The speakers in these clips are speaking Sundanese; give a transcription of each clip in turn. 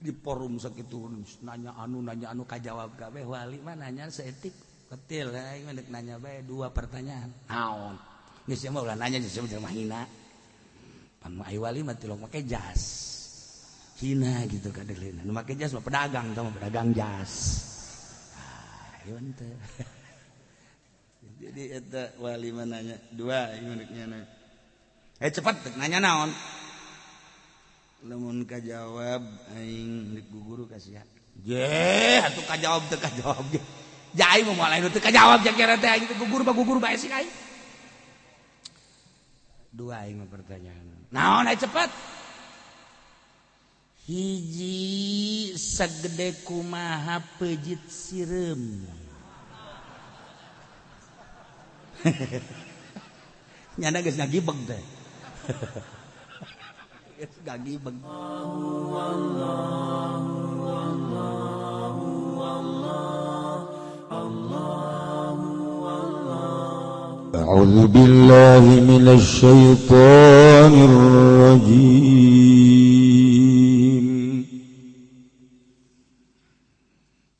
Di forum sakitu nanya anu kajawab kabeh, wali mah nanya saeutik ketil. Aing mah deuk nanya bae dua pertanyaan. Naon? Geus mah ulah nanya, geus mah hina. Pan ai wali mah tilok make jas. Hina gitu kadelina. Nu make jas mah pedagang, tah mah pedagang jas. Ah, ieu teh. Jadi eta wali mah nanya dua, aing mah deuk nanya. Eh cepat deuk nanya naon? Lamun kajawab aing deuk guguru ka sia. Je, atuh kajawab teu kajawab ge. Ja aing mah moal lain teu kajawab ja kira teh aing teh gugur ba gugur bae sih aing. Dua aing mah pertanyaan. Naon ai cepat? Hiji, sagede kumaha peujit sireum? Nyana geus ngagibeg teh. Gagibeg. أعوذ بالله من الشيطان الرجيم.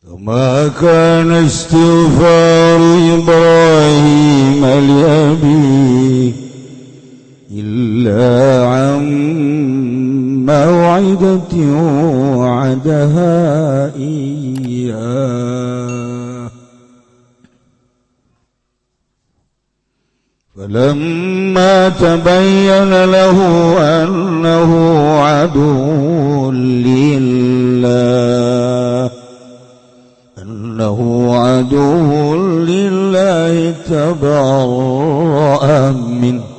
وما كان استغفار إبراهيم لأبيه إلا عن موعدة وعدها إياه فلما تبين له أنه عدو لله أنه عدو لله تبرأ منه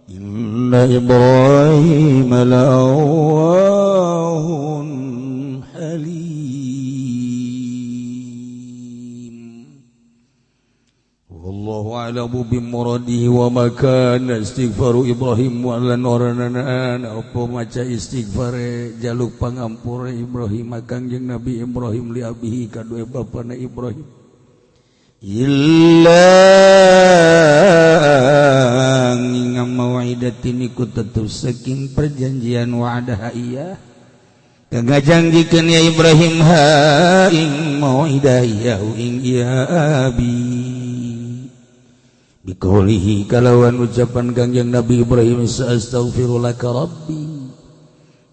إن إبراهيم لأواه حليم. والله أعلم بمراده. وما كان استغفار إبراهيم ولا noranana apa maca istighfar jaluk pangampura Ibrahim Kangjeng Nabi Ibrahim li abihi kadue bapana Ibrahim illa ngingam mau'idatin iku tetep saking perjanjian wa'adaha iya kagajangikeun ya Ibrahim ha ing mau'idah ya ing ya abi bikaulihi kalawan ucapan Kangjeng Nabi Ibrahim astaghfirulaka rabbi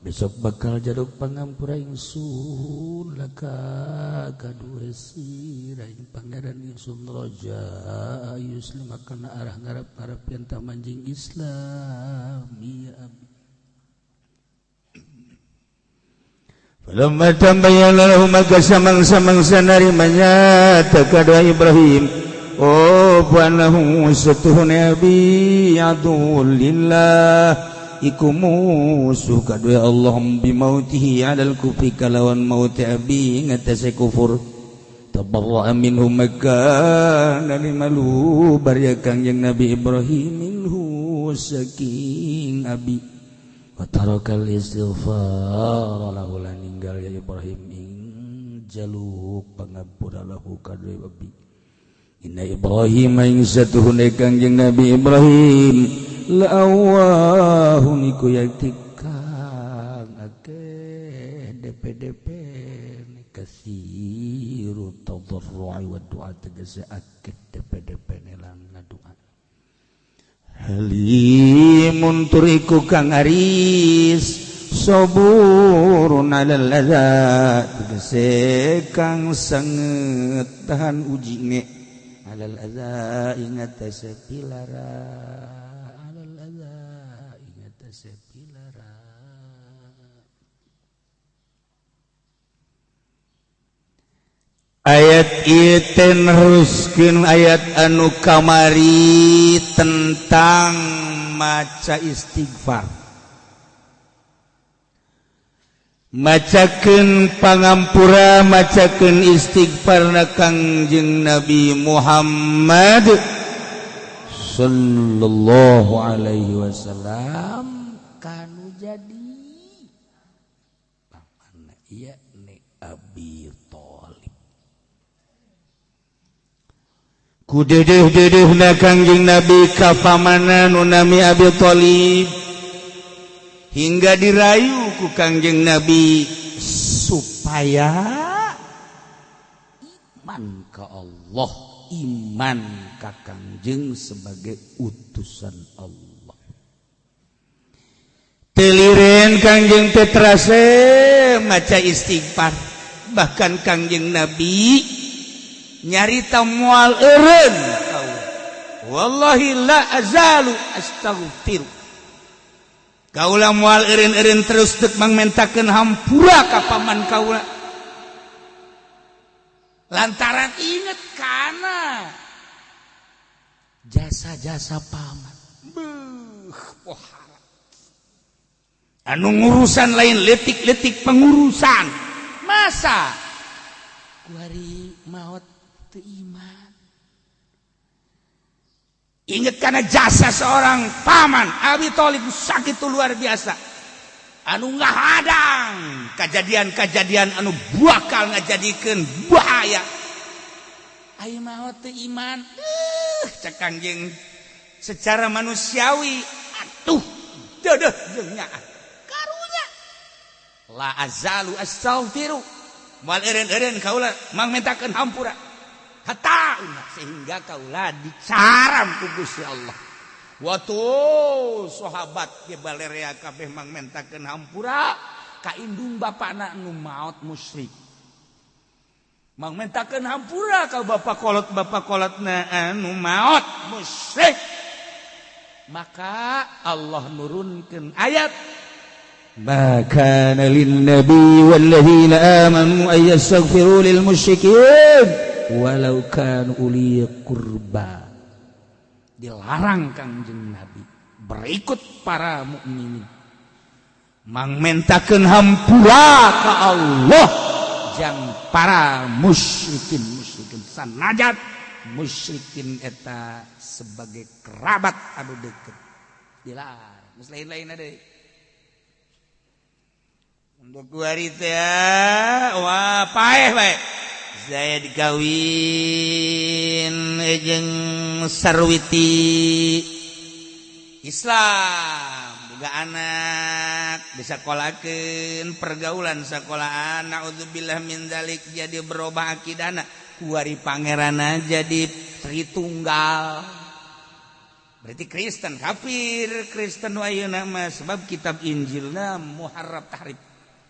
besok bakal jaluk pangampura ingsun laka kadue sira ing pangeran ingsun raja yuslim kana arah ngarep-ngarep yen ta manjing Islam ya abi. Falamma tabayyana lahu maka samang-samangsa narimanya takadua Ibrahim oh anahu satuhun abi adu lillah iku musuh kadue Allah bimautihi alal kufri kalawan maut abi ngatasi kufur tabarra'a minhu maka narimalu barya Kangjeng Nabi Ibrahim minhu saking abi wa tarakal istighfar lahu lan ninggal ya Ibrahim ing jaluk pangampura lahu kadue abi. Inna Ibrahim ing satuhune Kangjeng Nabi Ibrahim la'awahun iku yakti kang akeh DPDP kasiru tadarru'i wa du'a tegese akeh DPDP lan ngadua halimun tur iku kang aris saburun alal adza tegese kang sanget tahan ujine alal adza ingat sepilara alal adza ingat sepilara. Ayat ieu teh neruskeun ayat anu kamari tentang maca istighfar, macakeun pangampura, macakeun istighfarna Kangjeng Nabi Muhammad sallallahu alaihi wasallam kanu jadi pamanna ieu ni Abi Thalib. Ku dedeh-dedehna Kangjeng Nabi ka pamanan nu nami Abi Thalib Hingga dirayu ku Kangjeng Nabi supaya iman ke Allah, iman ka Kangjeng sebagai utusan Allah. Teliren Kangjeng teh terase maca istighfar. Bahkan Kangjeng Nabi nyarita moal eureun, wallahi la azalu astaghfir. Kaula moal eureun-eureun terus dek mangmentakeun hampura ka paman kaula. Lantaran inget kana jasa-jasa paman. Beuh, pohara. Anu ngurusan lain letik-letik pengurusan. Masa kuari maot teu iman. Ingat karena jasa seorang paman Abi Thalib sakit luar biasa. Anu ngahadang kejadian-kejadian anu bakal ngajadikeun bahaya. Ayo maot teu iman. Cek Kangjeng secara manusiawi atuh deudeuh jeung nyaah. Karunya. La azalu astaghfiru. Moal eureun-eureun kaula mangmentakeun hampura. Hatta sehingga kaula dicaram ku Gusti Allah. Waktu sahabat ge balerea kabeh mangmentakeun hampura ka indung bapana nu maot musyrik. Mangmentakeun hampura ka bapak kolot-bapak kolotna anu maot musyrik. Maka Allah nurunkeun ayat Ma kana lin nabi walladzina amanu ay yastaghfiru lil musyrikin walau kanu uli qurba. Dilarang Kangjeng Nabi berikut para mukminin mangmentakeun hampura ka Allah jang para musyrikin musyrikin sanajat musyrikin eta sebagai kerabat anu deket dilarang. Geus lain-lain deui untuk kuari teh wah paeh bae. Saya dikawin jeung sarwiti Islam boga anak disekolakeun pergaulan sekolahan naudzubillah min dzalik jadi berubah akidana kuari pangeranna jadi Tritunggal berarti Kristen kafir Kristen ayeuna mah sebab kitab Injilna muharraf tahrif.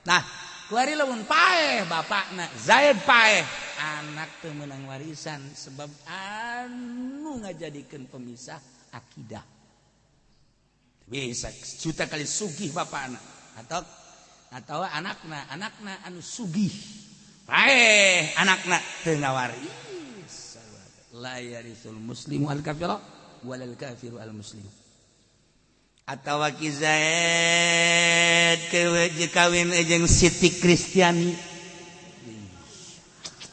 Nah kuari lamun paeh bapakna Zaid paeh anak teu meunang warisan sebab anu ngajadikeun pemisah akidah. Bisa juta kali sugih bapakna atau anakna anakna anu sugih paeh anakna teu ngawaris. La yarisul muslimu al kafira walal kafiru al muslim. Atau Ki Zaid kawin jeung Siti Kristiani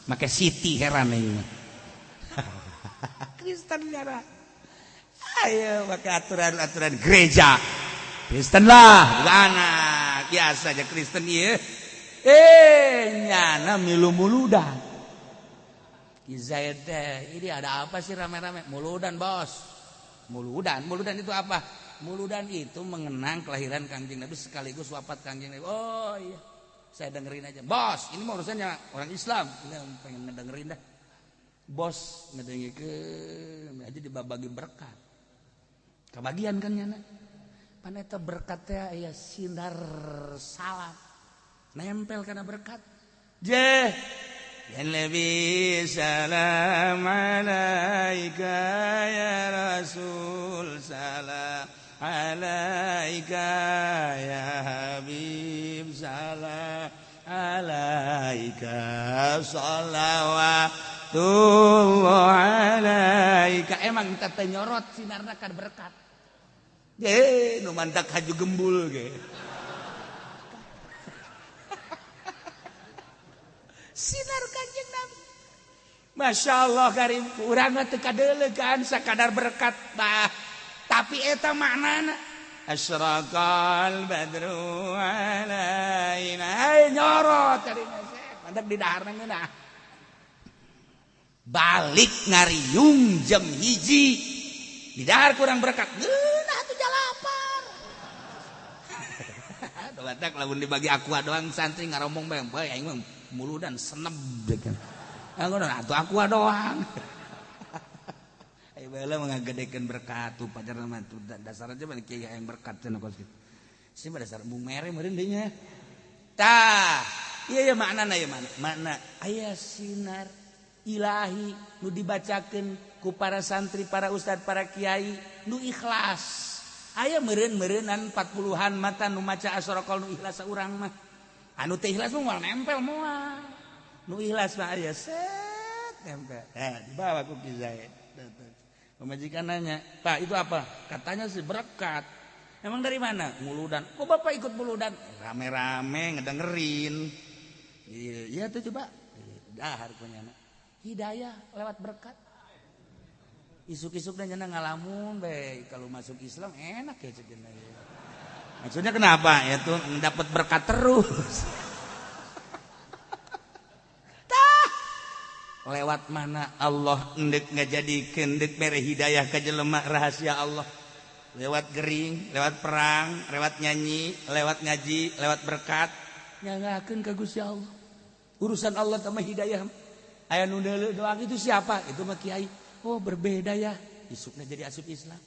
make Siti heran ieu mah Kristen nyara ayo make aturan-aturan gereja Kristen lah anak biasa aja Kristen ieu nyana milu muludan. Ki Zaid teh ini ada apa sih rame-rame muludan bos. Muludan, muludan itu apa? Muludan itu mengenang kelahiran Kangjeng Nabi sekaligus wafat Kangjeng Nabi. Oh iya, saya dengerin aja. Bos, ini mau urusannya orang Islam. Ini pengen ngedengerin dah. Bos ngedengerin aja dibagi berkat. Kebagian kan nyana. Paneta berkatnya ya sinar salam. Nempel karena berkat. Je. Ya Nabi salam alaika ya Rasul salam alaika ya Habib salam alaika salawatullah alaika. Emang teh nyorot sinarna kan berkat. Je nu mantak haju gembul ge. Sinar Kanjeng Nabi. Masya Allah karim urang mah teu kadeulegan sakadar berkat bah. Tapi eta maknana asyraqal badru alaina. Ay nyorot cari mantak di daharna ngeunah. Balik ngariung jam 1 di dahar kurang berkat. Ngeunah atuh jalapar. Batak lamun dibagi aqua doang santri ngaromong bae bae aing mah muludan seneb dekan. Ngono atuh aqua doang. Ayo bae lah ngagedekeun berkat tuh pacar mah tuh dasar aja mah kiai yang berkat cenah kos kitu. Sih mah dasar embung mere meureun deui nya. Tah, iya ya maknana ya makna. Makna aya sinar ilahi nu dibacakeun ku para santri, para ustad, para kiai nu ikhlas. Aya meureun-meureunan 40-an mata nu maca asraqal nu ikhlas saurang mah. Anu teu ikhlas mah moal nempel moal. Nu ikhlas mah aya set nempel. Dibawa ku Ki Zaid. Pemajikan nanya, "Pak, itu apa?" Katanya sih berkat. Emang dari mana? Muludan. Kok bapak ikut muludan? Rame-rame ngedengerin. Iya tuh coba. Dahar punya anak. Hidayah lewat berkat. Isuk-isuk dan jana ngalamun bae. Kalau masuk Islam enak ya cekena. Maksudnya kenapa? Ya tuh dapat berkat terus. Tah. Lewat mana Allah endek ngajadikeun endek mere hidayah ka jelema rahasia Allah. Lewat gering, lewat perang, lewat nyanyi, lewat ngaji, lewat berkat. Nyangakeun ka Gusti Allah. Urusan Allah sama hidayah. Aya nu deuleu doang itu siapa? Itu mah kiai. Oh, berbeda ya. Isukna jadi asup Islam.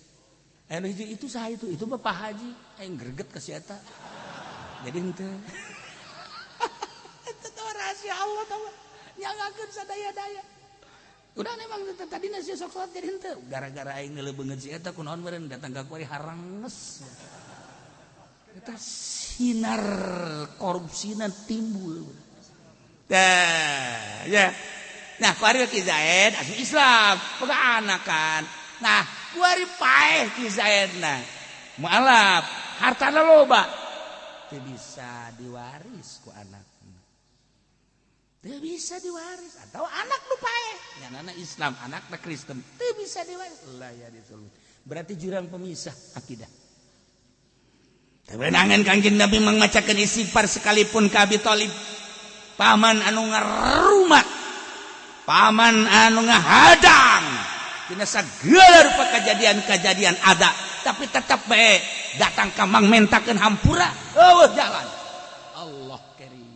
Aya nu hiji itu saha itu? Itu mah Pak Haji. Aing greget ka si eta. Jadi henteu. Eta teh rahasia Allah tah. Nyangakeun sadaya-daya. Udah memang tadi nasi sok sholat jadi henteu. Gara-gara aing neuleuh beungeut si eta kunaon meureun datang ka kuari haranges. Eta sinar korupsina timbul. Tah, ya. Nah, kuari Ki Zaid asup Islam, boga anak kan. Nah, kuari paeh Ki Zaid na. Mualaf, hartana loba. Teu bisa diwaris ku anak. Teu bisa diwaris atau anak nu paeh. Nyanana Islam, anakna Kristen, teu bisa diwaris. Lah ya disuruh. Berarti jurang pemisah akidah. Kewenangan Kangjeng Nabi mengmacakeun istighfar sekalipun ka Abi Thalib. Paman anu ngarumat, paman anu ngahadang dina sagala rupa kejadian-kejadian ada, tapi tetap bae datang ka mang mentakeun hampura, eueuh jalan. Allah karim.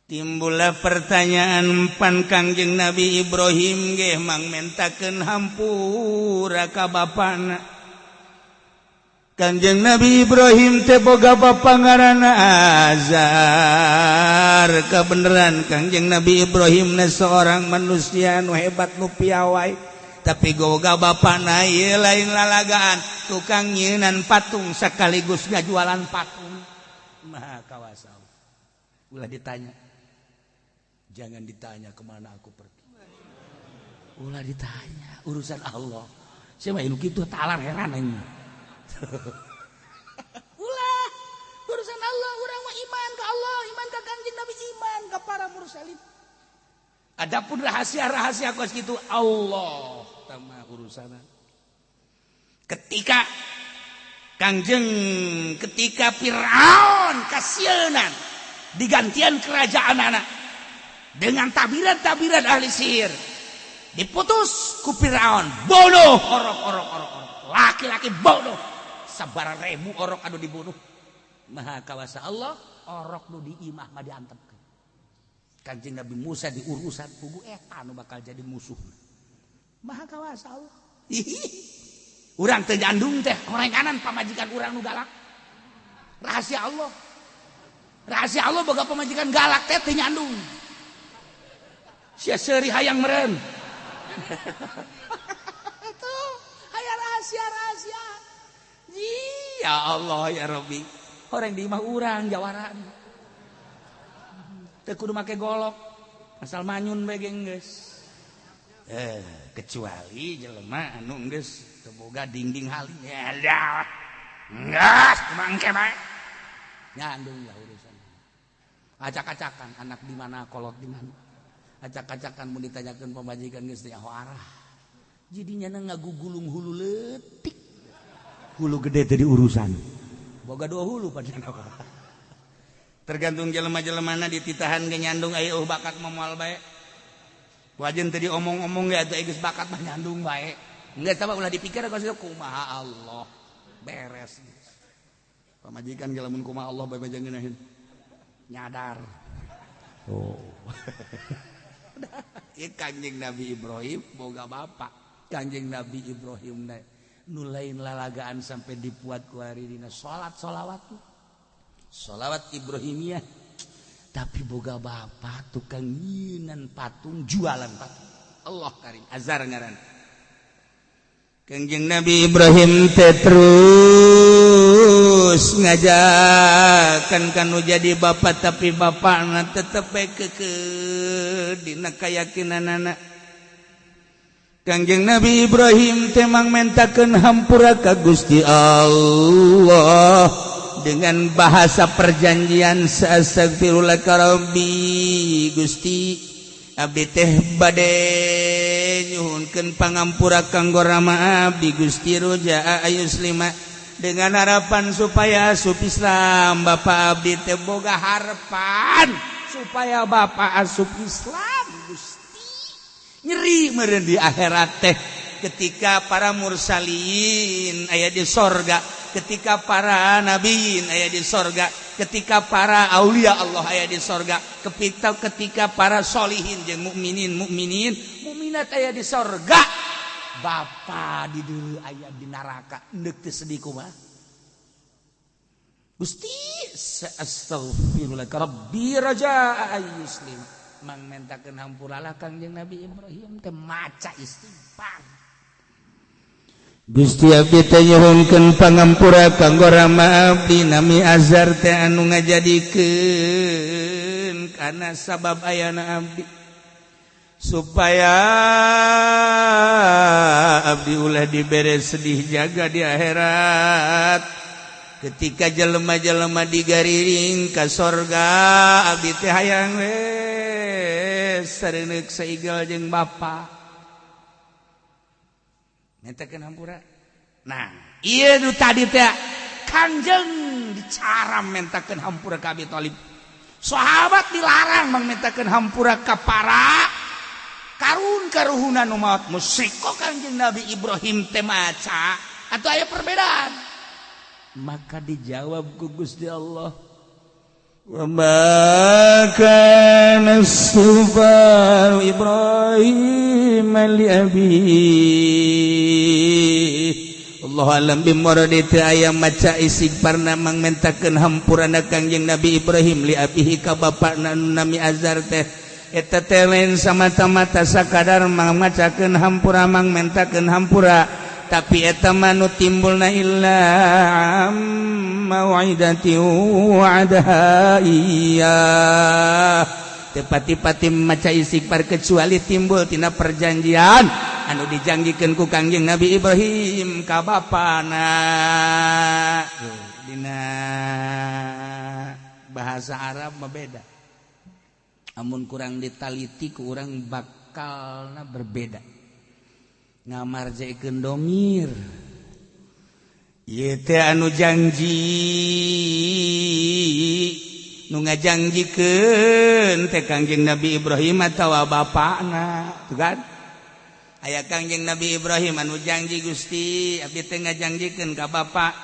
Timbullah pertanyaan pan Kangjeng Nabi Ibrahim ge mang mentakeun hampura ka bapana. Kangjeng Nabi Ibrahim teh boga bapa ngaranna Azar. Kebenaran Kangjeng Nabi Ibrahim na seorang manusia nu hebat nu piawai, tapi boga bapana ieu lain lalagaan, tukang nyeunan patung sekaligus ngajualan patung. Maha kawasa. Ulah ditanya. Jangan ditanya kemana aku pergi. Ulah ditanya urusan Allah. Saya mah kitu talar heran aing. Ulah urusan Allah, urang mah iman ke Allah, iman ke Kangjeng Nabi, iman ke para mursalin. Adapun rahasia-rahasia kos kitu Allah tama urusan. Ketika Kangjeng, ketika Firaun kasieunan digantian kerajaan anak dengan tabiran-tabiran ahli sihir, diputus ku Firaun, bunuh orok-orok orok-orok, laki-laki bunuh, sabara ribu orok anu dibunuh. Maha kawasa Allah, orok nu di imah mah diantepkeun. Kanjeng Nabi Musa diurusan pugu eta nu bakal jadi musuh. Maha kawasa Allah. Urang teu jandung teh horenganan pamajikan urang nu galak. Rahasia Allah. Rahasia Allah boga pamajikan galak teh teu nyandung. Sia seuri hayang meureun. Tuh, aya rahasia-rahasia. Ya Allah ya Rabbi. Orang di imah urang jawaraan. Teu kudu make golok. Asal manyun bae geus. Kecuali jelema anu geus teu boga dinding haling. Ya dah. Geus mangke bae. Nyandung lah urusan. Acak-acakan anak di mana kolot di mana. Acak-acakan mun ditanyakeun pamajikan geus teu arah. Jadinya ngagugulung hulu leutik. Hulu gede tadi urusan. Boga dua hulu padahal. Tergantung jelema-jelemana dititahan ge nyandung aya bakat moal bae. Wajen tadi omong-omong ge atuh geus bakat mah nyandung bae. Geus tah ulah dipikir kos kumaha Allah. Beres. Pamajikan ge lamun kumaha Allah bae ngeunaheun. Nyadar. Oh. Ieu Kanjeng Nabi Ibrahim boga bapak. Kanjeng Nabi Ibrahim nu lain lalagaan sampai dipuat ku hari dina salat solawat tuh. Solawat Ibrahimiyah. Tapi boga bapak tukang nyieunan patung, jualan patung. Allah karim Azar ngaran. Kanjeng Nabi Ibrahim teh terus ngajakan kanu jadi bapak, tapi bapakna tetep bae keukeuh dina kayakinanana. Kanjeng Nabi Ibrahim teh mang mentakeun hampura ka Gusti Allah dengan bahasa perjanjian, "Astaghfirullah rabbi, Gusti, abdi teh bade nyuhunkeun pangampura kanggo rama abdi Gusti, roja ayuslima," dengan harapan supaya asup Islam. Bapak abdi teh boga harapan supaya bapak asup Islam, Gusti. Nyeri meureun di akhirat teh ketika para mursalin aya di sorga, ketika para nabiin aya di sorga, ketika para aulia Allah aya di sorga, ketika para solihin jeung mukminin, mukminin mukminat aya di sorga, bapa di dulu aya di neraka. Neuk teu sedih kumaha, Gusti? "Astaghfirullah rabbi raja ayyuslim," mang mentakeun hampura lah. Kangjeng Nabi Ibrahim teh maca istighfar, "Gusti, abdi teh nyuhunkeun pangampura kanggo rama abdi nami Azar teh anu ngajadikeun kana sabab ayana abdi, supaya abdi ulah dibere sedih jaga di akhirat ketika jelema-jelema digariring ka sorga. Abdi teh hayang we sareungeuk saigel jeung bapa." Mentakeun hampura. Nah, ieu nu tadi teh Kanjeng dicaram mentakeun hampura ka Abi Thalib. Sahabat dilarang mentakeun hampura ka para karun karuhunan nu maot musyrik. Kok Kanjeng Nabi Ibrahim teh maca atau aya perbedaan? Maka dijawab ku Gusti Allah, "Wa ma kana istighfaru Ibrahim li abihi." Allah alam bimuradi. Teu aya maca istighfarna mang mentakeun hampurana Kangjeng Nabi Ibrahim li abihi ka bapakna nu nami Azar teh. Eta teh lain samata-mata sakadar mang macakeun hampura, mang mentakeun hampura, tapi eta mah nu timbulna illa mau'idati wa'adaha iyyah. Teu pati-pati maca istighfar kecuali timbul tina perjanjian anu dijanjikeun ku Kangjeng Nabi Ibrahim ka bapana. Dina bahasa Arab mah beda, amun kurang ditaliti ku urang bakalna berbeda. Ngamarjekeun domir ieu teh anu janji, nu ngajanjikeun teh Kangjeng Nabi Ibrahim atawa bapakna. Tuh kan aya Kangjeng Nabi Ibrahim anu janji, "Gusti, abdi teh ngajanjikeun ka bapak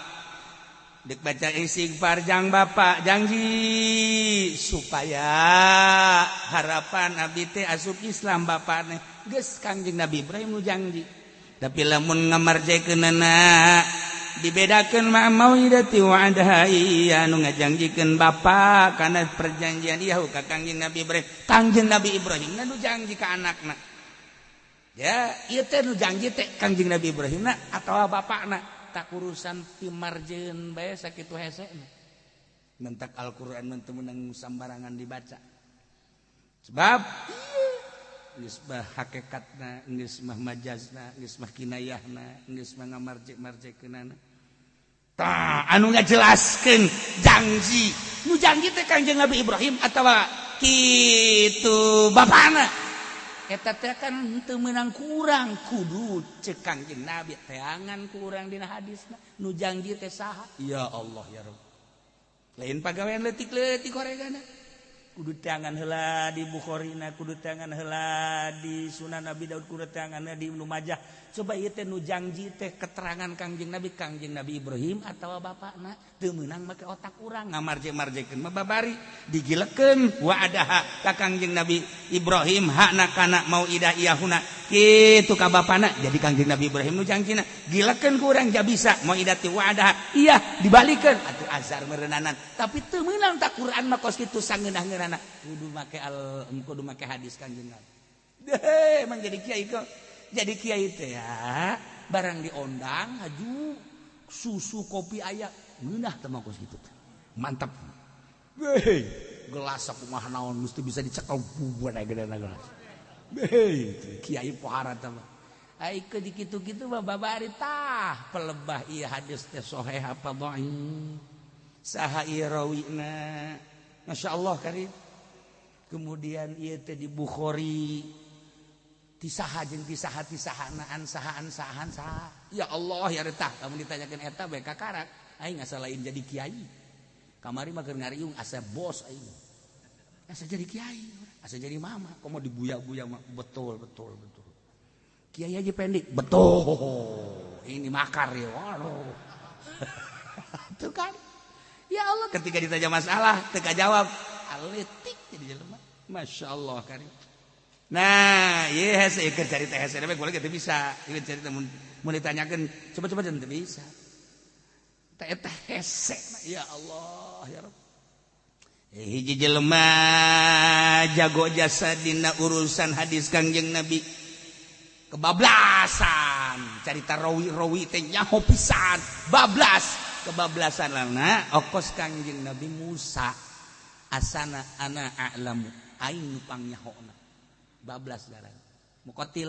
dek baca istighfar jang bapak, janji supaya harapan abdi teh asup Islam bapakna." Geus Kangjeng Nabi Ibrahim nu janji, tapi lamun ngamarjekeunana dibedakeun ma mauidati wa'adaha iya, nu ngajanjikeun bapak kana perjanjian ieu ka Kangjeng Nabi Ibrahim. Kangjeng Nabi Ibrahim nu janji ka anakna. Ya, ieu teh nu janji teh Kangjeng Nabi Ibrahim na atawa bapakna? Tak urusan pimarjeun bae sakitu hese. Mentak Al-Qur'an teu meunang sambarangan dibaca, sebab geus mah hakikatna, geus mah majazna, geus mah kinayahna, geus mah ngamarjek-marjekeunana. Tah, anu ngajelaskeun janji, nu janji teh Kangjeng Nabi Ibrahim atawa kitu bapana, eta teh kan teu meunang kurang kudu cek Kangjeng Nabi teangan kurang dina hadisna nu janji teh saha. Ya Allah ya Rabb, lain pagawean leutik-leutik horegana. Kudu teangan heula di Bukhari na, kudu teangan heula di Sunan Abi Daud, kudu teangan di Ibnu Majah. Coba ieu teh nu jangji teh keterangan Kangjeng Nabi Ibrahim atawa bapakna teu meunang make otak urang ngamarje-marjekeun mah babari digilekeun wa adaha ka Kangjeng Nabi Ibrahim hakna kana mauidah iyahuna kitu ka bapana. Jadi Kangjeng Nabi Ibrahim nu jangjina gilekeun ku urang ja bisa mauidati wa adaha iya dibalikeun atuh azar meureunana tapi teu meunang tak Quran mah kos kitu sangeunah-ngeunahna kudu make al kudu make hadis Kangjeng Nabi. Deh emang jadi kiai kok. Jadi kiai teh ya barang diondang haju susu kopi aya ngeunah teh mah kos kitu teh. Mantap. Hei, gelas sakumaha naon mesti bisa dicekel bubuan aya gedena gelas. Hei, kiai pohara teh mah. Ai ke di kitu-kitu mah babari tah pelebah ieu hadis teh sahih apa dhaif. Saha ieu rawina. Masyaallah karim. Kemudian ieu teh di Bukhari tisaha jeung tisaha tisahanaan sahaan sahaan saha. Ya Allah ya retah lamun ditanyakeun eta bae kakarak aing asa lain jadi kiai. Kamari mah keur ngariung asa bos aing. Asa jadi kiai, asa jadi mama, komo dibuya-buya mah betul betul betul. Kiai aja pendek, betul. Ini makar ya. Waduh. Tuh kan. Ya Allah ketika ditanya masalah teu kajawab, aletik jadi jelema. Masyaallah karim. Nah, iya hese keur carita hese bae boleh teu bisa. Ieu carita mun ditanyakeun coba-coba teu bisa. Teh eta hese ya Allah ya Rabb. Hiji jelema jago jasa dina urusan hadis Kangjeng Nabi. Kebablasan carita rawi-rawi teh nyaho pisan, bablas kebablasan lana okos Kangjeng Nabi Musa asana ana a'lamu aing nu pangnyahoona. Bablas darah mukotil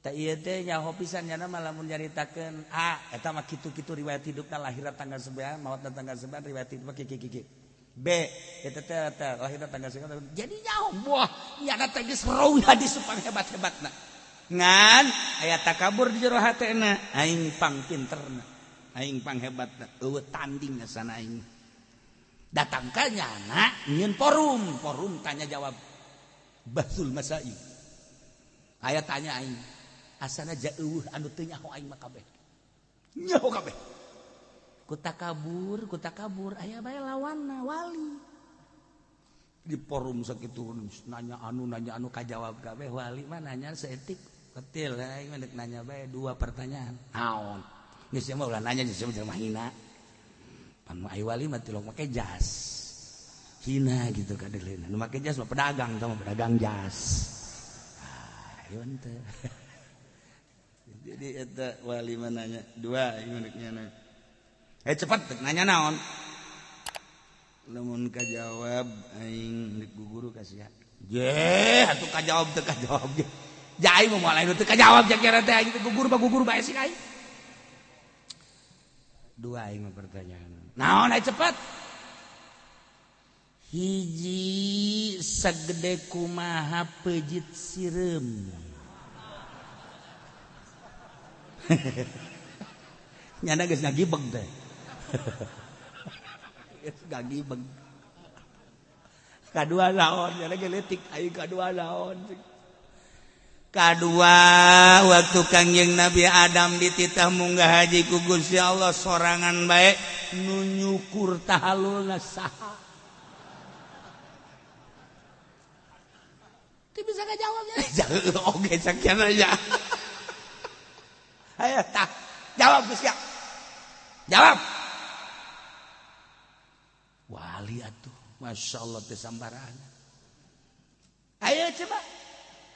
tak ieu teh nyaho pisan nyana mah lamun nyaritakeun A eta mah kitu-kitu riwayat hidupna lahirna tanggal 9 maotna tanggal 9 riwayat hidupna kieu-kieu B eta teh lahirna tanggal 9 jadi nyaho buah nyana teh geus rawi hadis pang hebat-hebatna ngan aya takabur di jero hatena aing pang pinterna aing pang hebatna eueuh tanding sana aing datang ka nyana nyieun forum tanya jawab Basul Masai. Aya tanya aing, asana jauh anu teu nyaho aing mah kabeh. Nyaho kabeh. Ku takabur aya bae lawanna wali. Di forum sakitu nanya anu kajawab kabeh wali mah nanya saeutik ketil aing mah deuk nanya bae dua pertanyaan. Naon? Geus mah ulah nanya geus mah hina. Pan ai wali mah tilok make jas. Hina gitu kadelena. Nu make jas mah pedagang sama pedagang jas. Ah, ieu teh. Jadi eta wali mah nanya dua ieu rek nyana. Cepat rek nanya naon? Lamun kajawab aing rek guguru ka sia. Ye, atuh kajawab teu kajawab ge. Ja aing mah moal lain teu kajawab ja kira teh aing teh gugur mah gugur bae sih aing. Dua aing mah pertanyaan. Naon ai cepat? Hiji sagede kumaha pejit sireum. Nyana geus ngagibeg teh. Geus ngagibeg. Kadua naon nyana ge leutik aing kadua naon. Kadua waktu Kangjeng Nabi Adam dititah munggah haji ku Gusti Allah sorangan bae nu nyukur tahalulna saha. Bisa gak jawabnya? Oke, sekian aja. Ayo, tak jawab Gus ya. Jawab. Wali atuh, masya Allah teh sambarangan. Ayo coba.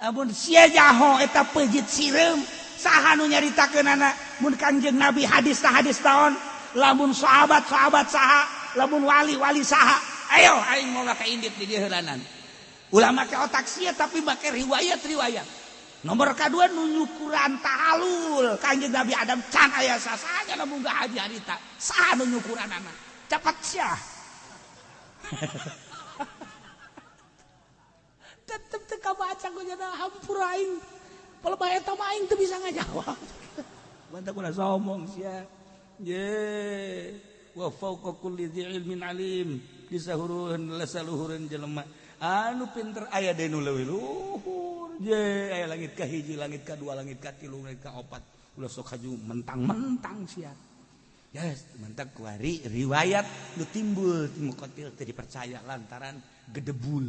Amun sia jaho eta pejit sireum, saha nu nyaritakeunana mun Kangjeng Nabi hadis ta hadis taon, lamun sahabat-sahabat saha, lamun wali-wali saha. Ayo aing moal ka indit di dieu heulanan. Ulah make otak sia tapi make riwayat-riwayat. Nomor kadua nu nyukuran tahalul Kangjeng Nabi Adam can aya sasanya lamun munggah haji harita. Saha nu nyukuranana? Cepat sia. Tetep teu kabaca ku jana hampura aing. Palebah eta mah aing teu bisa ngajawab. Mantap ulah sombong sia. Ye, wa fawqa kulli dzi ilmin alim. Disahuruheun lasaluhureun jelema. Anu pinter aya deui nu leuwih luhur. Ye aya langit ka hiji, langit ka dua, langit ka tilu, langit ka opat. Ulah sok haju mentang-mentang sia. Yes, mentak kuari riwayat nu timbul ti Muqatil teu dipercaya lantaran gedebul.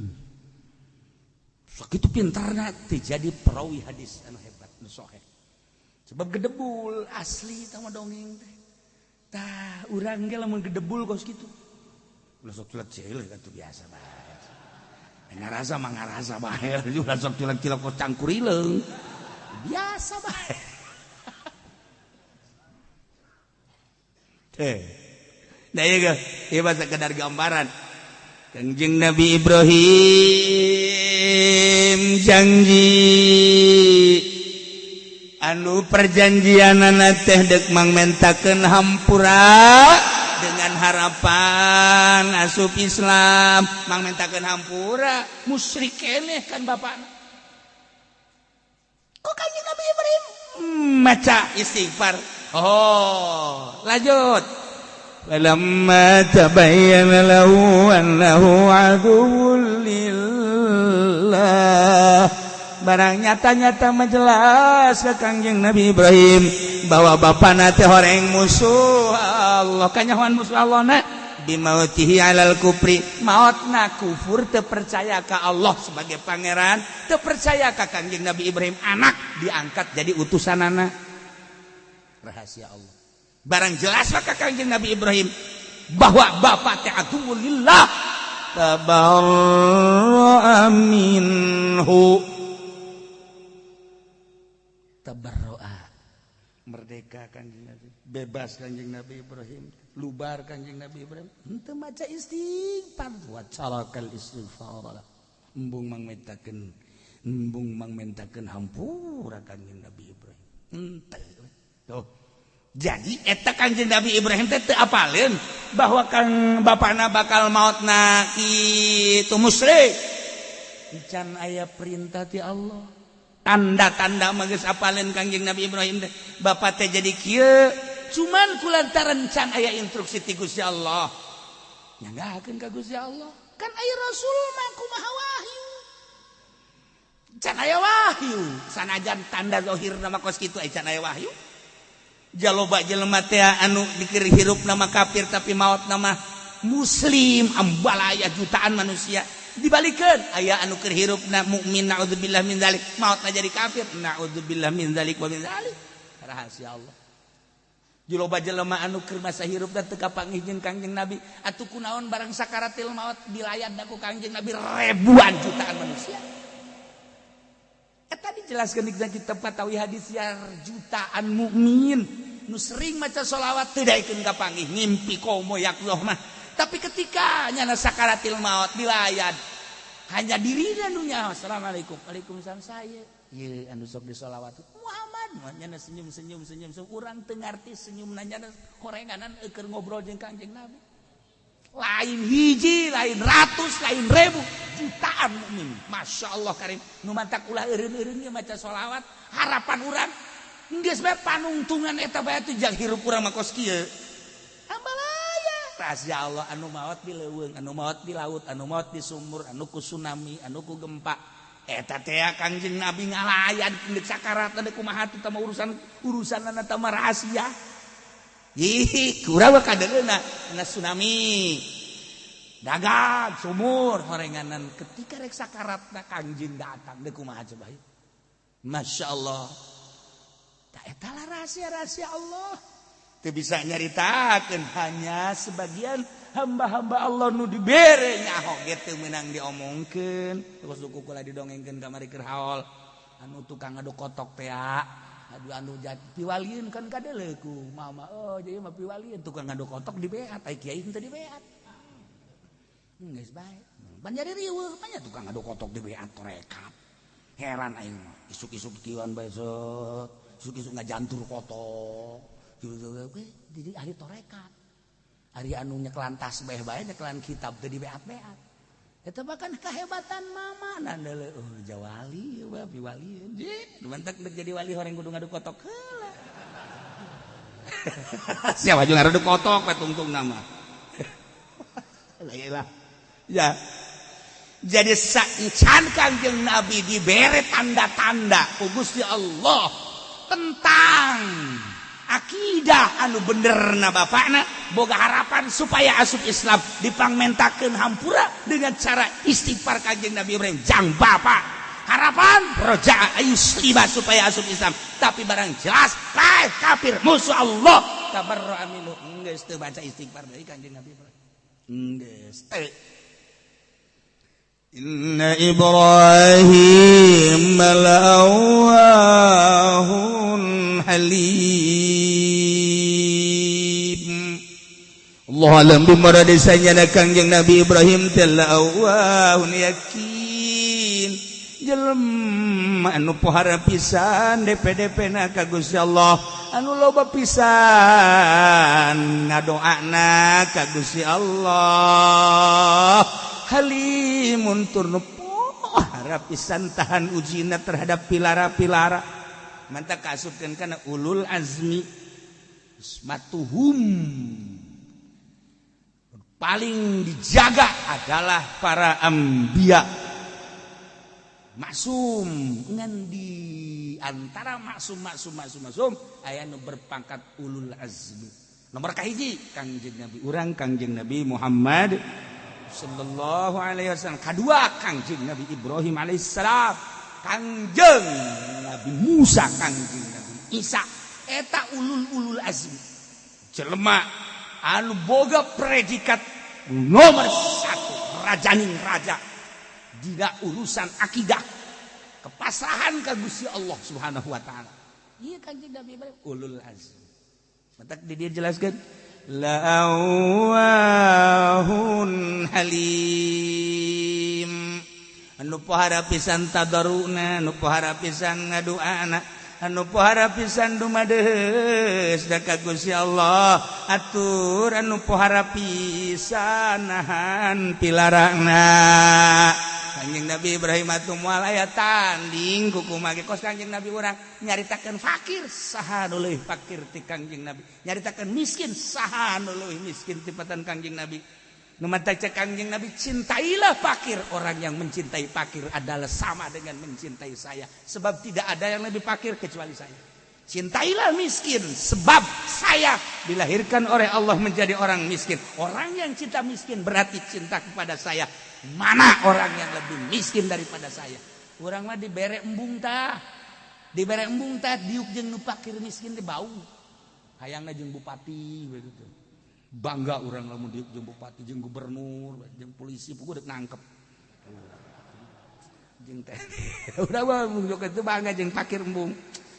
Sakitu pintarna teu jadi perawi hadis anu hebat nu sahih. Sebab gedebul asli tah mah dongeng teh. Tah urang ge lamun gedebul kos kitu. Ulah sok cilek-cilek atuh biasa bae. Ngarasa mah ngarasa bae, ulah sok cilek-cilek kos cangkurileung. Biasa bae. Nah iya ieu mah sakedar gambaran. Kangjeng Nabi Ibrahim janji anu perjanjianana teh deuk mangmentakeun hampura dengan harapan asup Islam, mangmentakeun hampura musyrik keneh kan bapakna. Kok Kangjeng Nabi Ibrahim maca istighfar. Oh, lanjut. Falamma tabayyana lahu annahu aduwwun lillah. Barang nyata-nyata menjelas ke Kangjeng Nabi Ibrahim bahwa bapana teh horeng musuh Allah, kanyahoan musuh Allah na bimautihi alal kufri, maotna kufur teu percaya ka Allah sebagai pangeran, teu percaya ka Kangjeng Nabi Ibrahim anak diangkat jadi utusanana. Rahasia Allah. Barang jelas maka Kangjeng Nabi Ibrahim bahwa bapak teh aduwwun lillah tabarra'a minhu. Tabarra'a merdeka Kangjeng Nabi, bebas Kangjeng Nabi Ibrahim, lubar Kangjeng Nabi Ibrahim. Henteu maca istighfar wa carakal istighfar. Embung mangmentakeun hampura Kangjeng Nabi Ibrahim. Henteu. Tuh. Jadi eta Kangjeng Nabi Ibrahim teh teu apaleun bahwa kang bapana bakal maotna kitu musyrik. Can aya perintah ti Allah. Tanda-tanda mah geus apaleun Kangjeng Nabi Ibrahim teh bapa teh jadi kieu, cuman kulantaran can aya instruksi ti Gusti Allah. Nyanggakeun ka Gusti Allah. Kan aya Rasul mah kumaha wahyu. Can aya wahyu, sanajan tanda zahirna mah kos kitu can aya wahyu. Jaloba jelema teh anu dikir hirup nama kafir tapi maot nama muslim, ambalaya jutaan manusia dibalikeun aya anu keur hirup na mukmin naudzubillah min dzalik maotna jadi kafir naudzubillah min dzalik wa min dzalik. Rahasia Allah. Jaloba jelema anu keur masa hirup teh teu kapanggih jeung Kangjeng Nabi atuh kunaon barang sakaratil maot dilayat da ku Kangjeng Nabi ribuan jutaan manusia. Eta dijelaskeun di kitab Fatawi hadis ya jutaan mukmin nu sering maca sholawat teu daekeun kapanggih ngimpi komo yakzoh mah. Tapi ketika nyana sakaratil maut dilayat hanya dirina nu nyaho assalamualaikum waalaikumsalam saya ieu anu sok disolawat Muhammad nyana senyum-senyum senyum urang teu ngarti senyumna nyana horenganan keur ngobrol jeung Kangjeng Nabi. Lain hiji, lain ratus, lain ribu, jutaan mukmin. Masya Allah karim. Nu mantak ulah eureun-eureun ge maca sholawat, harapan urang geus bae panungtungan eta bae teh jang hirup urang mah kos kieu. Ambalaya. Rahasia Allah anu maot di leuweung, anu maot di laut, anu maot di sumur, anu ku tsunami, anu ku gempa. Eta teh Kangjeng Nabi ngalayan deuk sakarat deuk kumaha teh mah urusan urusanna teh mah rahasia. Ih, kurang mah kadeuna na tsunami. Dagang sumur horenganan ketika rek sakaratna Kangjeng datang deuk kumaha coba. Masya Allah. Tah eta lah rahasia-rahasia Allah. Teu bisa nyaritakeun hanya sebagian hamba-hamba Allah nu dibere nyaho ge teu meunang diomongkeun. Terus duku kula didongengkeun kamari keur haol. Anu tukang ngaduk kotok teh aduh anu jati piwalieun kan kadeuleu ku mama oh jadi mah piwalieun tukang ngaduk kotok dibeat ai kiai henteu dibeat. Geus bae. Pan jadi riweuh banyak tukang ngaduk kotok dibeat torekat. Heran aing mah isuk-isuk kieuan bae set, isuk-isuk ngajantur kotok. Jadi ahli torekat. Ari anu nyekelan tasbih bae nyekelan kitab teu dibeat-beat. Eta bahkan kehebatan mama nandele oh jawali bae piwalieun. Ji, mantak deuk jadi wali horeng kudu ngaduk kotok heula. Siapa jeung ngaduk kotok we tungtung nama. Lah. Ya. Jadi saencan Kangjeng Nabi dibere tanda-tanda ku Gusti Allah tentang akidah anu bener na bapakna boga harapan supaya asup Islam, dipangmentakeun hampura dengan cara istighfar Kangjeng Nabi Ibrahim jang bapak, harapan roja'a ayuslima supaya asup Islam, tapi barang jelas lain kafir musuh Allah tabarra minhu, geus teu baca istighfar deui Kangjeng Nabi Ibrahim geus teu. Inna Ibrahim la'awwahun halim. Allah alam bimaradisanya na Kangjeng Nabi Ibrahim teh la'awwahun yakin, jelema anu pohara pisan DPDP na ka Gusti Allah, anu loba pisan ngadoana ka Gusti Allah, halimun tur nu pohara pisan tahan ujina terhadap pilara-pilara. Mantap kaasupkeun kana ulul azmi ismatuhum, paling dijaga adalah para anbiya maksum, ngan di antara maksum maksum maksum maksum aya nu berpangkat ulul azmi. Nomor kahiji Kangjeng Nabi urang Kangjeng Nabi Muhammad sallallahu alaihi wasallam, kadua Kangjeng Nabi Ibrahim alaihissalam, Kangjeng Nabi Musa, Kangjeng Nabi Isa. Eta ulul-ulul azmi, jelema anu boga predikat nomor satu rajaning raja dina urusan akidah, kepasrahan ka Gusti Allah Subhanahu wa taala. Ieu Kangjeng Nabi Ibrahim ulul azmi. Matak di dieu jelaskeun la'awwahun halim, anu pohara pisan tadaruna, anu pohara pisan ngaduana, anu pohara pisan dumadeus da ka Gusti Allah, atur anu pohara pisan nahan pilarangna. Kangjeng Nabi Ibrahim atuh moal aya tanding kukumaha ge kos Kangjeng Nabi urang nyaritakeun fakir saha nu leuwih fakir ti Kangjeng Nabi, nyaritakeun miskin saha nu leuwih miskin tibatan Kangjeng Nabi. Nu matak cek Kangjeng Nabi, cintailah fakir, orang yang mencintai fakir adalah sama dengan mencintai saya, sebab tidak ada yang lebih fakir kecuali saya. Cintailah miskin, sebab saya dilahirkan oleh Allah menjadi orang miskin. Orang yang cinta miskin berarti cinta kepada saya. Mana orang yang lebih miskin daripada saya? Urang mah dibere embung tah. Dibere embung tah diuk jeung nu fakir miskin teh bau. Hayangna jeung bupati begitu. Bangga urang lamun diuk jeung bupati, jeung gubernur, jeung polisi puguh dek nangkep. Jeung teh. Urang mah itu bangga jeung fakir embung.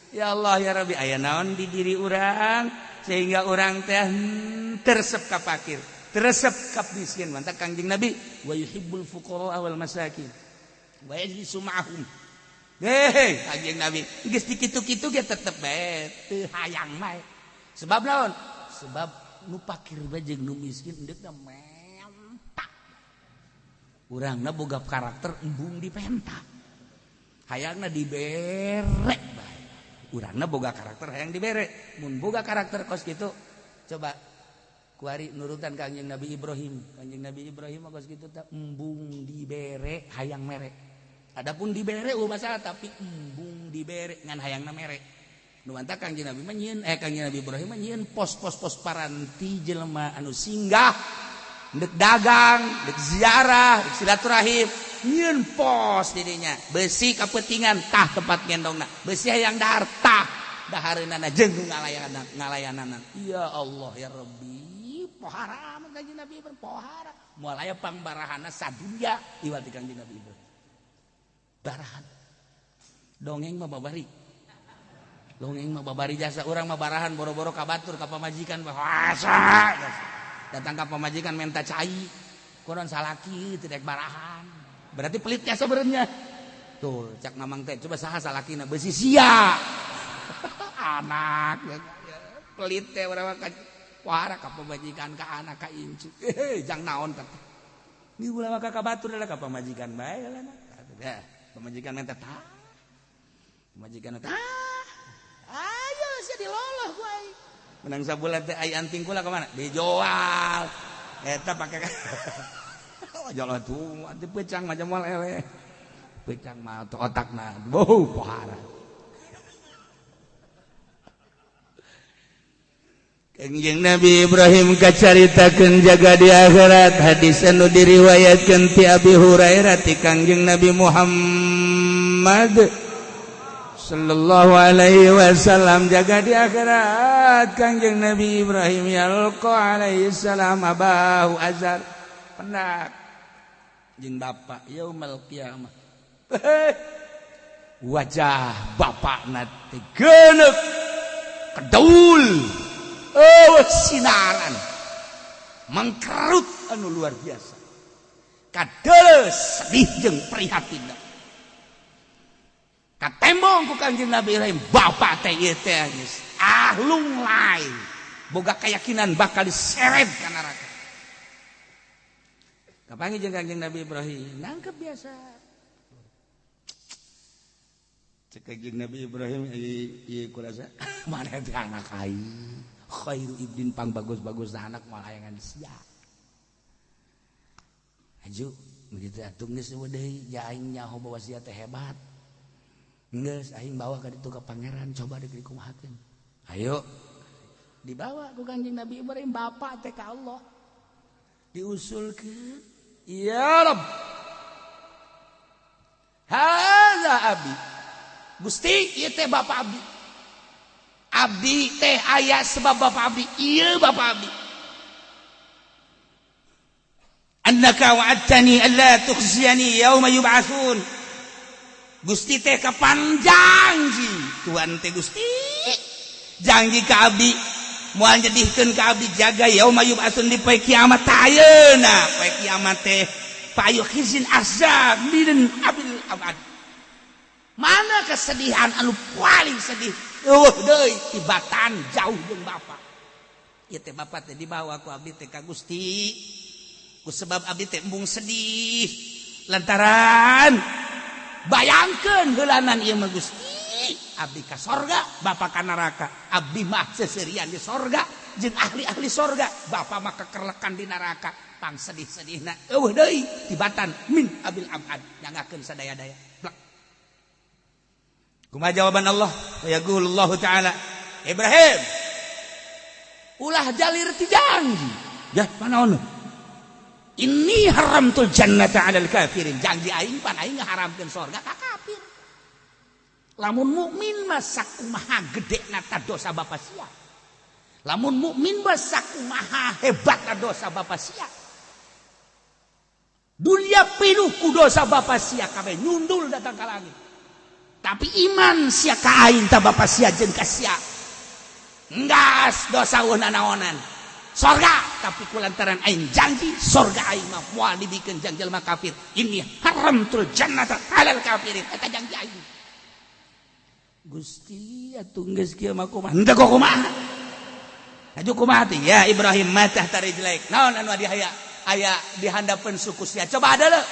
Ya Allah ya Rabbi, aya naon di diri urang sehingga urang teh teresep ka fakir, teresep ka miskin. Mantap Kangjeng Nabi wa yuhibbul fuqara wal masakin wa yajlisu ma'ahum. Hei, Kangjeng Nabi geus dikitu-kitu ge tetep bae teu hayang bae. Sebab naon? Sebab nu fakir bae jeung nu miskin endeukna menta. Urangna boga karakter embung dipenta. Hayangna dibere bae. Urangna boga karakter hayang dibere. Mun boga karakter kos kitu, coba kuari nurutan Kangjeng Nabi Ibrahim. Kangjeng Nabi Ibrahim mah kos kitu teh embung dibere hayang mere. Adapun dibere eueuh masalah, tapi embung dibere ngan hayangna mere. Nu mantap Kangjeng Nabi mah nyieun, Kangjeng Nabi Ibrahim mah nyieun pos-pos-pos paranti jelema anu singgah ndek dagang, ndek ziarah, ndek silaturahim, nyieun pos didinya. Besi kapetingan tah tempat gendongna, besi hayang dahar tah dahareunana jeung nu ngalayanan. Ya Allah ya Rabbi, pohara Kangjeng Nabi Ibrahim, pohara. Moal aya pangbarahana sadunya iwal ti Kangjeng Nabi Ibrahim. Barahan. Dongeng mah babari. Dongeng mah babari jasa urang mah barahan boro-boro ka batur ka pamajikan asa. Datang ka pamajikan menta cai. Konon salaki teu dek barahan. Berarti pelitnya sebenarnya. Tuh, cak mamang teh coba saha salakina beusi sia. Anak pelit teh urang mah pohara ka pamajikan ka anak ka incu. Jang naon teh. Ni ulah mah ka batur lah ka pamajikan bae lah. Ya, pamajikan minta tah. Pamajikan tah. Ayo sia diloloh ku aing. Menang sabulan teh ai anting kula ka mana? Dijual. Eta pake Jalan tuh, ati pecang macam mal eleh. Pecang mah otakna, bau pohara. Kangjeng Nabi Ibrahim kacaritakeun jaga di akhirat hadis anu diriwayatkeun ti Abi Hurairah ti Kangjeng Nabi Muhammad sallallahu alaihi wasallam jaga di akhirat Kangjeng Nabi Ibrahim yalqa alaihi salam abahu azar pendak jeung bapak yaumul qiyamah. Wajah bapakna teh geuneuk kedaul eueuh sinaran mangkerut anu luar biasa kadeuleuh sedih jeung prihatin katembong ku Kangjeng Nabi Ibrahim bapak teh ieu teh geus ahlung lain boga keyakinan bakal diseret ka neraka. Kapanggih jeung Kangjeng Nabi Ibrahim nangkep biasa. Cek Kangjeng Nabi Ibrahim ieu kurasa mana teh anak aing khairu ibnin pang bagus-bagus anak moal hayangan sia. Aju begitu atuh geus deui ja aing nyaho bahwa sia teh hebat. Geus aing bawa ka ditu ka pangeran coba deui dikumahakeun. Ayo dibawa ku Kangjeng Nabi Ibrahim bapak teh ka Allah. Diusulkeun, ya Rabb. Hadza abi. Gusti ieu teh bapak abdi. Abdi teh aya sebab bapak abdi, ieu bapak abdi. Annaka wa'adtani alla tukhziyani yauma yub'atsun. Gusti teh kapan janji Tuhan teh Gusti janji ka abdi moal nyedihkeun ka abdi jaga yauma yub'atsun di poe kiamat ayeuna poe kiamat teh payu khizin azab min abil abad. Mana kesedihan anu paling sedih eueuh deui tibatan jauh jeung bapa. Ieu teh bapa teh dibawa ku abdi teh ka Gusti ku sebab abdi teh embung sedih lantaran bayangkeun heulanan ieu mah Gusti abdi ka sorga bapa ka neraka abdi mah seserian di sorga jeung ahli-ahli sorga bapa mah kekerlekan di neraka pang sedih-sedihna eueuh deui tibatan min abil abad nyangakeun sadaya-daya. Kumaha jawaban Allah? Yaqulullahu ta'ala, Ibrahim, ulah jalir ti janji. Ya, mana ono? Inni haramtul jannata 'alal kafirin. Janji aing pan aing ngaharamkeun sorga ka kafir. Lamun mukmin mah sakumaha gedena ta dosa bapa sia. Lamun mukmin mah sakumaha hebatna dosa bapa sia. Dunia pinuh ku dosa bapa sia kabeh nyundul datang ka langit. Tapi iman sia ka aing ta bapa sia jeung ka sia. Enggas dosa eueuh nanaonan. Sorga tapi kulantaran aing janji sorga aing mah moal dibikeun jang jelema kafir. Ini haramtul jannata alal kafirin. Eta janji aing. Gusti atuh geus kieu mah kumaha? Henteu kok kumaha? Aju kumaha teh? Ya Ibrahim matah tarijlaik. Naon anu adi aya? Aya di handapeun suku sia. Coba ada leuh.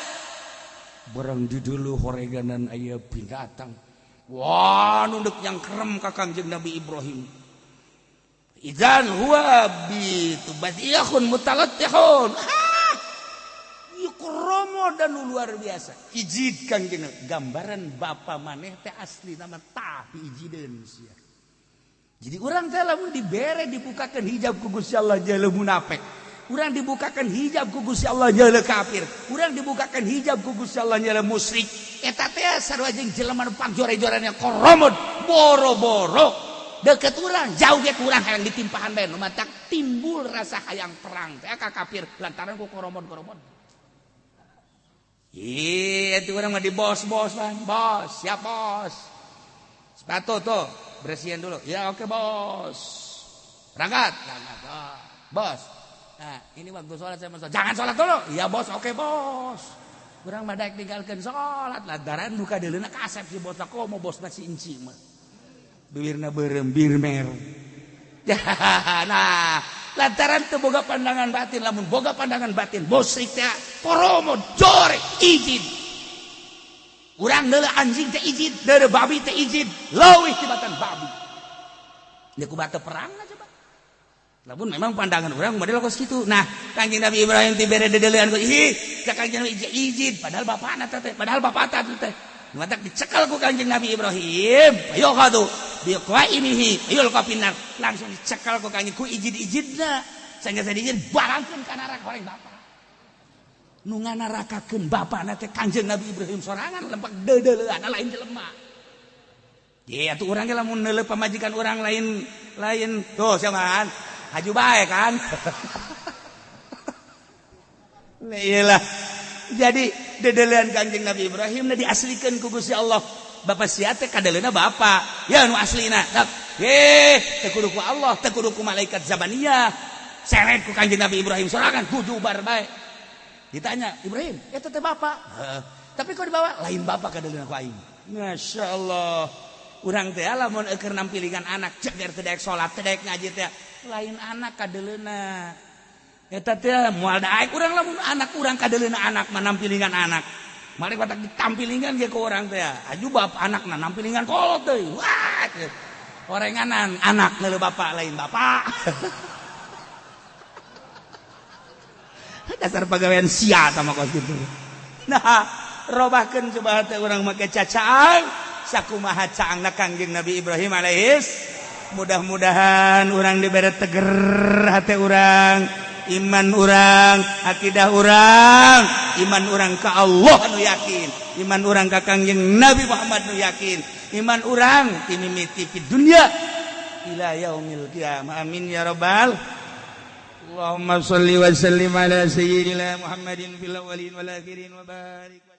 Barang di dulu horeganan aya binatang. Wah, nunduk yang kerem ka Kangjeng Nabi Ibrahim. Idzan huwa bi tubadiyahun mutalattihun. Ieu kromo dan luar biasa. Ijid Kangjeng gambaran bapa maneh teh asli nama tah diijideun sia. Jadi urang teh lamun dibere dibukakeun hijab ku Gusti Allah jeuleuh munafik. Urang dibukakan hijab ku Gusti Allah nyeuleuh kafir. Urang dibukakan hijab ku Gusti Allah nyeuleuh musyrik. Eta teh sarua jeung jelema nu pangjore-jorena koromod, boro-boro. Deket urang, jauh ge kurang hayang ditimpahan bae nu matak timbul rasa hayang perang teh ka kafir lantaran ku koromod-koromod. Ih, eta urang mah di bos-bosan, bos, siap bos. Sepatu tuh, bersihin dulu. Ya oke bos. Berangkat, berangkat. Oh, bos. Nah, ini waktu sholat saya mau sholat. Jangan sholat dulu. Iya bos, oke bos. Kurang mah daek tinggalkeun sholat. Lantaran duka deuleuna kasep si bos. Kok mau bosna si inci mah. Bibirna beureum birmer. Nah, lantaran teu boga pandangan batin, lamun boga pandangan batin, musyrik teh koromo jore izin. Urang deuleu anjing teh izin, deuleu babi teh izin, leuwih tibatan babi. Deuk kumaha teu perang coba. Lamun memang pandangan urang model kos kitu. Nah, Kangjeng Nabi Ibrahim dibere dedelean ku ih, cek Kangjeng Nabi izin padahal bapana teh, padahal bapak teh. Matak dicekal ku Kangjeng Nabi Ibrahim. Ayo kadu bi qaimihi yulqa finnar. Langsung dicekal ku Kangjeng ku izin-izinna. Sanggeus izin barangkeun ka neraka horeng bapak. Nu nganarakakeun bapana teh Kangjeng Nabi Ibrahim sorangan lempak deudeulean lain jelema. Ye atuh urang ge lamun neuleuh pamajikan urang lain lain tuh siapa haju bae kan. Nah, iyalah. Jadi dedelean Kangjeng Nabi Ibrahim na diaslikan ku Gusti Allah. Bapak sia teh kadeleuna bapak. Ya nu aslina. Heh, teu kudu ku Allah, teu kudu ku malaikat zabaniyah. Seret ku Kangjeng Nabi Ibrahim sorangan gujubar bae. Ditanya, "Ibrahim, eta teh bapak?" Heeh. Tapi kok dibawa? Lain bapak kadeleuna ku aing. Masya Allah. Urang teh lamun eueuh nampilingan anak ceger teu daek salat, teu daek ngaji teh. Lain anak kadeleuna. Eta teh moal daek urang lamun anak urang kadeleuna anak mah nampilingan anak. Mari batak ditampilingan ge ku urang teh. Aju bap anakna nampilingan kolot deui. Wah. Orenganan anak neuleuh bapak lain bapak. Dasar pagawean sia tah mah kos kitu. Nah, robahkeun coba teh urang make cacaang sakumaha caangna Kangjeng Nabi Ibrahim alaihis. Mudah-mudahan urang dibere teger hati urang, iman urang, akidah urang, iman urang ka Allah nu yakin, iman urang ka Kangjeng Nabi Muhammad nu yakin, iman urang timimiti fi dunya ila yaumil qiyamah. Amin ya rabbal. Allahumma shalli wa sallim ala sayyidina Muhammadin fil awwalin wal akhirin wa barik.